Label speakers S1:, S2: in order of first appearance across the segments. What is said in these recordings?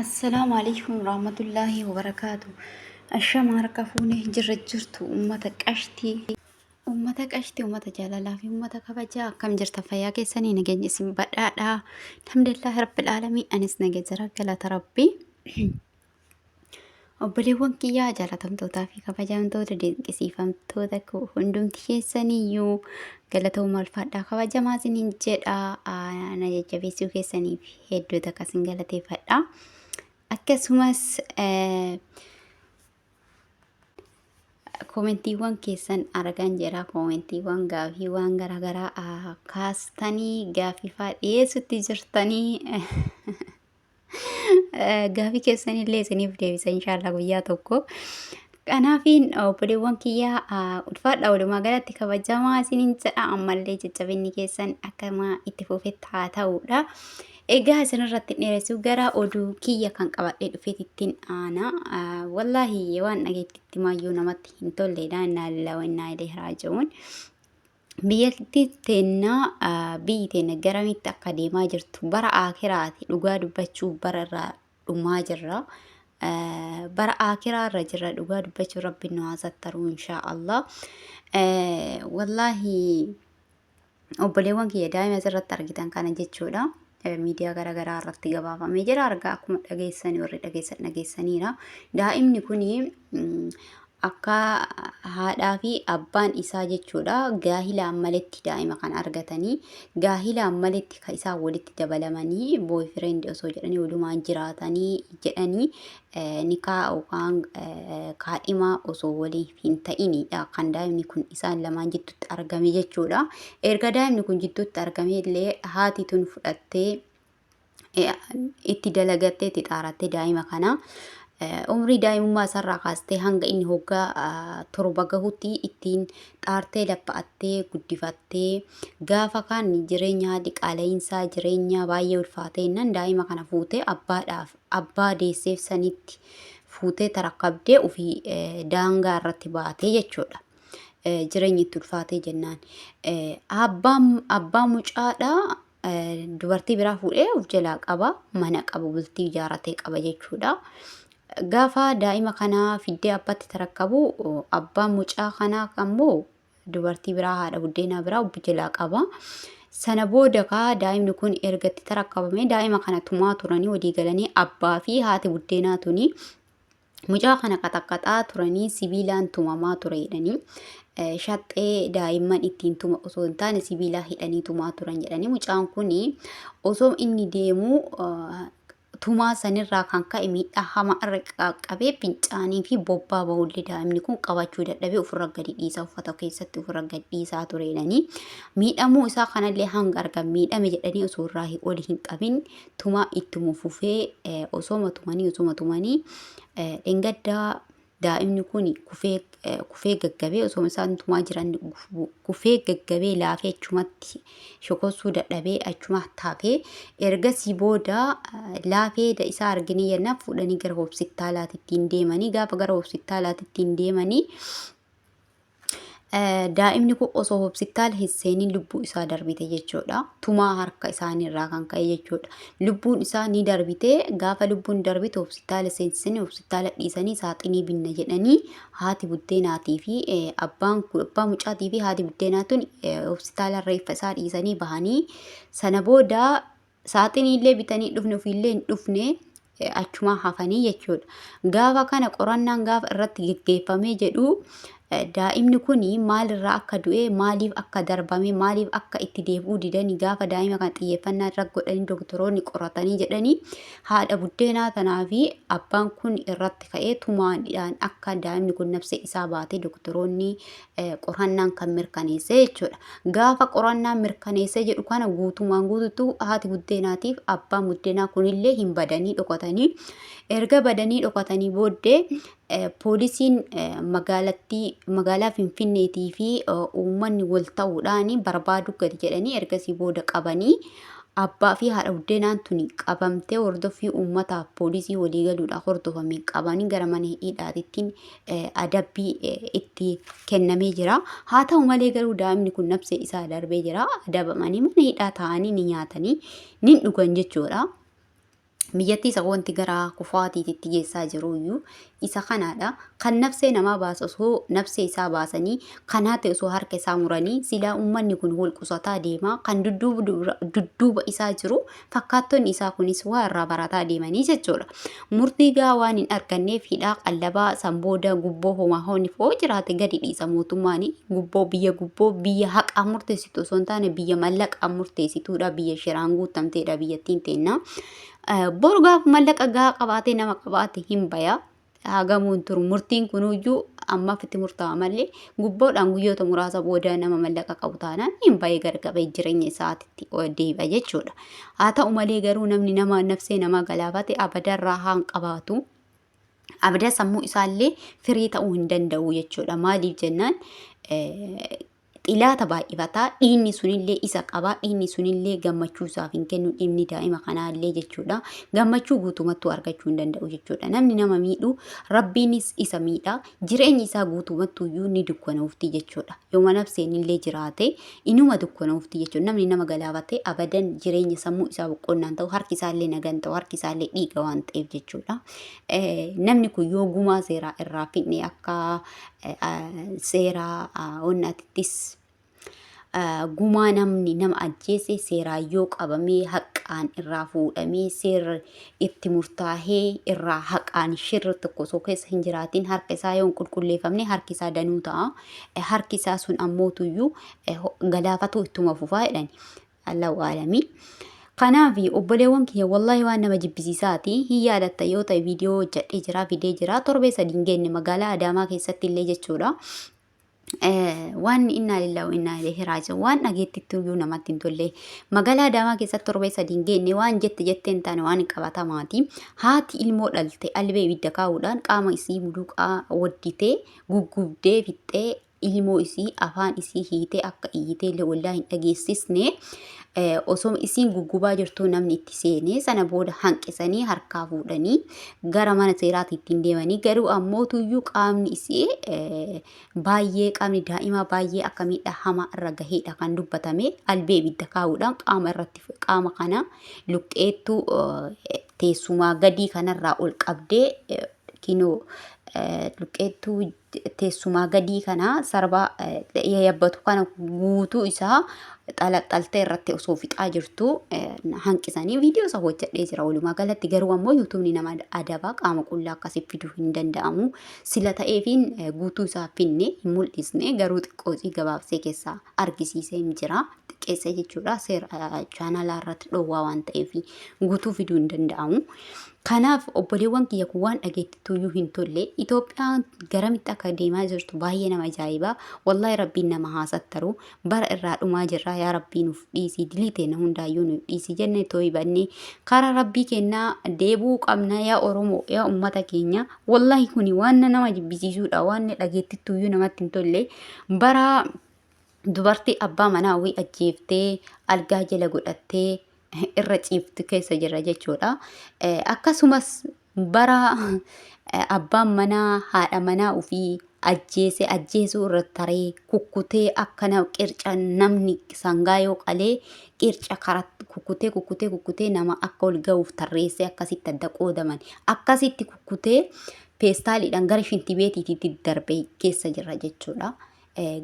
S1: Assalaamu alaikum warahmatullaahi wabarakaatu. Ashama harka fuunee jirra jirtu ummata qashtii. Ummata qashtii, ummata jaalalaa fi ummata kabajaa akkam jirta fayyaa keessanii nageenya isin badhaadha. Alhamdulillaahi rabbil aalamiin anis nagee jira galata rabbii. Obboleewwan kiyyaa jaalatamtootaa fi kabajamtoota dinqisiifamtoota koo hundumti keessaniyyuu galatooma ulfaadhaa kabajamaa isiniin jedha. Na jajjabeessuu keessaniif hedduu takka isin galateeffadha. Akkasumas koomentiiwwan keessan argan jira. Koomentiiwwan gaaffiiwwan garaagaraa kaastanii gaaffii fa'aa dhiyeessutti jirtanii. Gaafii keessan illee isiniif deebisa inshaallah guyyaa tokko. Kanaafiin obboleewwan kiyyaa ulfaadha walumaa galatti kabajamaa isiniin jedha ammallee jajjabinni keessan akkama itti fufetti haa ta'uudha. Egaa isinirratti hin dheeressu gara oduu kiyya kan qabadhee dhufeetittiin aana. Wallaahi waan dhageettitti maayyuu namatti hin tolleedha. Innaa lillahi wa innaa ilaihi raaji'uun. Biyyattii teenna biyyi teenna garamitti akka deemaa jirtu bara aakiraati dhugaa dubbachuu bara irraa dhumaa jirra. Bara aakiraa irra jirra dhugaa dubbachuu rabbi nu haa sattaruu inshaa Allah. Wallaahi obboleewwan kiyya daa'ima asirratti argitan kana jechuudha. Miidiyaa garaagaraa irratti gabaafamee jira argaa akkuma dhageessanii warri dhageessan dhageessaniira. Daa'imni kuni Akka haadhaa fi abbaan isaa jechuudha gaahilaan maletti daa'ima kana argatanii gaahilaan maletti kan isaan walitti dabalamanii boyfriend osoo jedhanii walumaan jiraatanii jedhanii nikaa yookaan kaadhimaa osoo waliif hin ta'inidha kan daa'imni kun isaan lamaan jidduutti argame jechuudha. Erga daa'imni kun jidduutti argame illee haati tun fudhattee itti dalagattee itti xaarattee daa'ima kana umrii daa'imummaa isaarraa kaastee hanga inni hoggaa 7 gahutti ittiin xaartee lapha'attee guddifattee gaafa kaan jireenya haalli qaala'iinsaa jireenya baay'ee ulfaatee innan daa'ima kana fuutee abbaadhaaf abbaa deesseef sanitti fuutee tarakkabdee ofii daangaa irratti baatee jechuudha. Jireenyi itti ulfaatee jennaan. Abbaa mucaadhaa dubartii biraa fuudhee of jalaa qaba mana qaba bultii ijaaratee qaba jechuudha. Gaafa daa'ima kanaa fiddee abbaatti tarakkabu abbaan mucaa kanaa ammoo dubartii biraa haadha buddeenaa biraa of jalaa qaba. Sana booda kaa daa'imni kun erga itti tarakkabamee daa'ima kana tumaa turanii walii galanii abbaa fi haati buddeenaa tuni Mucaa kana qaxaqqaxaa turanii sibiilaan tumamaa ture jedhanii shaxxee daa'imman ittiin tuma osoo hin taane sibiilaa hidhanii tumaa turan jedhanii mucaan kun osoo inni deemu tumaa sanirraa kan ka'e miidhaa hamaa irra qaqqabee fincaanii fi bobbaa bahullee daa'imni kun qabachuu dadhabee ofirra gadi dhiisaa uffata keessatti ofirra gadi dhiisaa ture jedhanii miidhamuu isaa kanallee hanga argan miidhame jedhanii osoo irraa oli hin qabin tumaa ittuma fufee osooma tumanii osoma tumanii dhengaddaa daa'imni kun kufee kufee gaggabee osoma isaan tumaa jiran kufee gaggabee laafee achumatti shokorsuu dadhabee achuma taafee ergasii booda laafee isaa arginee jennaan fuudhanii gara hospitaalaatittiin deemanii gaafa gara hospitaalaatittiin deemanii Daa'imni kun osoo hopsitaala hin seenin lubbuu isaa darbite jechuudha. Tumaa harka isaanii irraa kan ka'e jechuudha. Lubbuun isaa ni darbite gaafa lubbuun darbite hopsitaala seensisanii hopsitaala dhiisanii saaxinii binna jedhanii haati buddeenaatii fi abbaan abbaa mucaatii fi haati buddeenaa tun hopsitaala reeffa isaa dhiisanii bahanii sana booda Saaxiniillee bitanii hin dhufne ofiillee hin dhufne achumaa hafanii jechuudha. Gaafa kana qorannaan gaafa irratti geggeeffamee jedhu daa'imni kun maalirraa akka du'e maaliif akka darbame maaliif akka itti deebi'uu didanii gaafa daa'ima kana xiyyeeffannaa irra godhanii doktoroonni qoratanii jedhanii haadha buddeenaa tanaa fi abbaan kun irratti ka'ee tumaadhaan akka daa'imni kun nafsee isaa baatee doktoroonni qorannaan kan mirkaneesse jechuudha. Gaafa qorannaan mirkaneesse jedhu kana guutumaan guututti haati buddeenaatiif abbaan buddeenaa kunillee hin badanii dhokatanii erga badanii dhokatanii booddee poolisiin magaalattii magaalaa Finfinneetii fi uummanni wal ta'uudhaan barbaaduu gadi jedhanii ergasii booda qabanii abbaa fi haadha buddeenaan tuni qabamtee hordoffii uummataaf poolisii walii galuudhaan hordofame qabanii gara mana hidhaatittiin adabbii itti kennamee jira. Haa ta'u malee garuu daa'imni kun nafsee isaa darbee jira. Adabamanii mana hidhaa taa'anii ni nyaatanii ni dhugan jechuudha. Biyyattii isa wanti gara kufaatiitti geessaa jiruyyuu isa kanaadha. Kan nafsee namaa baasu osoo nafsee isaa baasanii, kan hate osoo harka isaa muranii, silaa uummanni kun wal qusataa deema. Kan dudduuba isaa jiru fakkaattonni isaa kunis waa irraa barataa deemanii jechuudha. Murtii gahaa waan hin arganneef hidhaa qallabaa san booda gubboo homaa hooni foo jiraate gadi dhiisa mootummaan. Gubboo biyya gubboo biyya haqaa murteessitu osoo hin taane biyya mallaqaa murteessituudha. Biyya shiraan guutamteedha biyyattiin teenna. Boru gaafa mallaqa gahaa qabaatee nama qabaate hin baya. Hagamuun turu murtiin kunuyyuu ammaaf itti murtaa'a malee gubboodhaan guyyoota muraasa booda nama mallaqa qabu taanaan hin bayee gargabee jireenya isaatitti deebi'a jechuudha. Haa ta'u malee garuu namni nama nafsee namaa galaafate abadarraa haan qabaatu. Abada sammuu isaallee firii ta'uu hin danda'u jechuudha. Maaliif jennaan, xilaata baay'ifata, dhiigni sunillee isa qaba, dhiigni sunillee gammachuu isaaf hin kennu, dhiigni daa'ima kanaallee jechuudha. Gammachuu guutumattuu argachuu hin danda'u jechuudha. Namni nama miidhu Rabbiinis isa miidha, jireenyi isaa guutumattuyyuu ni dukkanoofti jechuudha. Yooma nafseenillee jiraate inuma dukkanoofti jechuudha. Namni nama galaafate abadan jireenya sammuu isaa boqonnaan ta'u, harki isaallee nagan ta'u, harki isaallee dhiiga waan ta'eef jechuudha. Namni kun yoo gumaa seeraa irraa fidne akka seera onnaatittis gumaa namni nama ajjeese seeraan yoo qabamee haqaan irraa fuudhamee seerri itti murtaahee irraa haqaan shirri tokko osoo keessa hin jiraatin harka isaa yoo hin qulqulleeffamne harki isaa danuu ta'a. Harki isaa sun ammootuyyuu galaafatuu ittuma fufaa jedhani. Allahu aalamii. Kanaaf obboleewwan kiyya, wallaahi waan nama jibbisiisaati. Hin yaadatta yoo ta'e viidiyoo hojjedhee jira, fidee jira. Torbee 3 hin geenne magaalaa Adaamaa keessatti illee jechuudha. Waan innaa lillahi wa innaa ilaihi raaji'uun waan dhageettitti iyyuu namatti hin tolle. Magaalaa Adaamaa keessatti torbee 3 hin geenne waan jette jettee hin taane waan qabatamaati. Haati ilmoo dhalte albee ibidda kaa'uudhaan qaama isii muduuqaa wadditee guggubdee fixxee ilmoo isii afaan isii hiitee akka iyyitee illee ollaa hin dhageessisne, osoo isiin guggubaa jirtuu namni itti seenee sana booda hanqisanii harkaa fuudhanii gara mana seeraatti ittiin deemanii, garuu ammoo tuyyuu qaamni isii baay'ee, qaamni daa'imaa baay'ee akka miidhaa hamaa irra gaheedha kan dubbatame. Albee ibidda kaa'uudhaan qaama irratti qaama kana luqqeettuu teessumaa gadii kanarraa ol qabdee, kinoo luqqeettuu teessumaa gadii kana sarbaa yabbatu kana guutuu isaa xalaxaltee irratti osoo fixaa jirtu hanqisanii viidiyoo isa hojjedhee jira. Walumaa galatti garuu ammoo yuutuubni nama adabaa, qaama qullaa akkasii fiduu hin danda'amu sila ta'eefiin guutuu isaa finne hin mul'isne, garuu xiqqoosii gabaabsee keessaa argisiisee hin jira, xiqqeessee jechuudha. Seera chaanalaa irratti dhoowwaa waan ta'eef guutuu fiduu hin danda'amu. Kanaaf obboleewwan kiyya, kun waan dhageettituyyuu hin tolle. Itoophiyaan garamitti akka deemaa jirtu baay'ee nama ajaa'iba. Wallaahi Rabbiin nama haa sattaru. Bara irraa dhumaa jirra. Yaa Rabbii nuuf dhiisi. Dilii teenya hundaayyuu nuuf dhiisi jenne tooyibannee karaa Rabbii kennaa deebi'uu qabna, yaa Oromoo, yaa uummata keenya. Wallaahi kuni waan nama jibbisiisuudha. Waan dhageettituyyuu namatti hin tolle. Bara dubartii abbaa manaa wii ajjeeftee algaa jala godhattee irra ciiftu keessa jirra jechuudha. Akkasumas bara abbaan manaa haadha manaa ofii ajjeese, ajjeesuu irra taree kukkutee akkana qirca, namni sangaa yoo qalee qirca karaa kukkutee kukkutee kukkutee nama akka ol ga'uuf tarreessee akkasitti adda qoodaman akkasitti kukkutee peestaaliidhaan gara shintibeetiitti darbe keessa jirra jechuudha.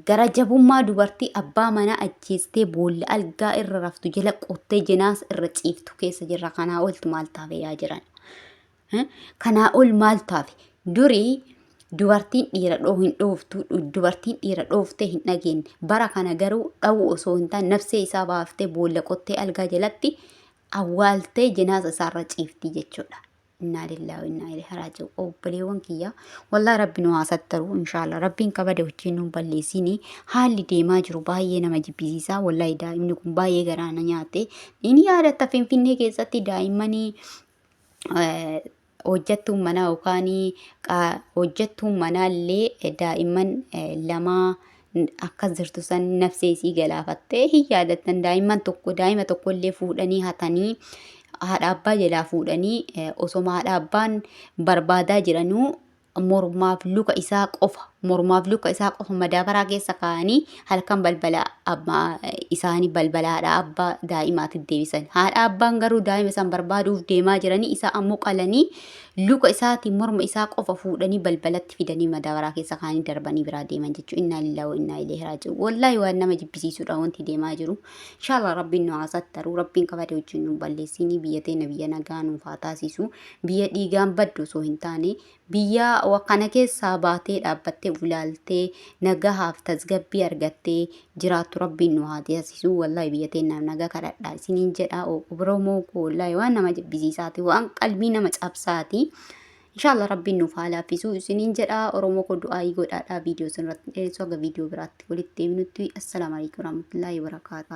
S1: Gara jabummaa dubartii abbaa manaa ajjeestee boolla algaa irra raftu jala qottee jenaasa irra ciiftu keessa jirra. Kanaa oltu maal taafe yaa jiran? Kanaa ol maal taafe? Durii dubartiin dhiira dhoo hin dhooftu, dubartiin dhiira dhooftee hin dhageenye. Bara kana garuu dhawuu osoo hin taane nafsee isaa baaftee boolla qottee algaa jalatti awwaaltee jenaasa isaarra ciifti jechuudha. Innaa lillaahi wa innaa ilaihi raaji'uun. Obboleewwan kiyya, wallahi Rabbi nu haa sattaru inshallah. Rabbiin kabade wajjin nu balleessini. Haalli deemaa jiru baay'ee nama jibbisiisa. Wallahi daa'imni kun baay'ee garaa na nyaate. Inni yaadatta Finfinnee keessatti daa'immanii hojjettuun manaa yookaan hojjettuun manaallee daa'imman lamaa akkas jirtu san nafsee isii galaafattee hin yaadattan. Daa'imman tokko, daa'ima tokkollee fuudhanii hatanii haadha abbaa jalaa fuudhanii osoma haadha abbaan barbaadaa jiranuu mormaaf luka isaa qofa Mormaaf luka isaa qofa madaabaraa keessa kaa'anii halkan balbala abbaa isaanii balbala haadha abbaa daa'imaatti deebisan. Haadha abbaan garuu daa'ima isaan barbaaduuf deemaa jiranii isaa ammoo qalanii luka isaatiin morma isaa qofa fuudhanii balbalatti fidanii madaabaraa keessa kaa'anii darbanii biraa deeman jechuudha. Innaa lillahi wa innaa ilaihi raaji'uun. Wallaahi waan nama jibbisiisudha wanti deemaa jiru. Inshallah Rabbiin nu haa sattaru. Rabbiin kabade wajjin nu balleessinii biyya teenya biyya nagaa nuuf haa taasisu. Biyya dhiigaan baddu osoo hin taane biyya kana keessaa baatee dhaabbattee of ilaaltee nagahaaf tasgabbii argattee jiraattu Rabbiin nu haa taasisu. Wallaahi biyya teenyaaf nagaa kadhadha isiniin jedha. Oromoo koo wallaahi waan nama jibbisiisaati waan qalbii nama cabsaati. Inshallah Rabbiin nuuf haa laaffisu isiniin jedha. Oromoo koo du'aayii godhaadha viidiyoo isinirratti dheeressu haga viidiyoo biraatti walitti deebinutti. Assalaamu alaikum warahmatullaahi wabarakaatuh.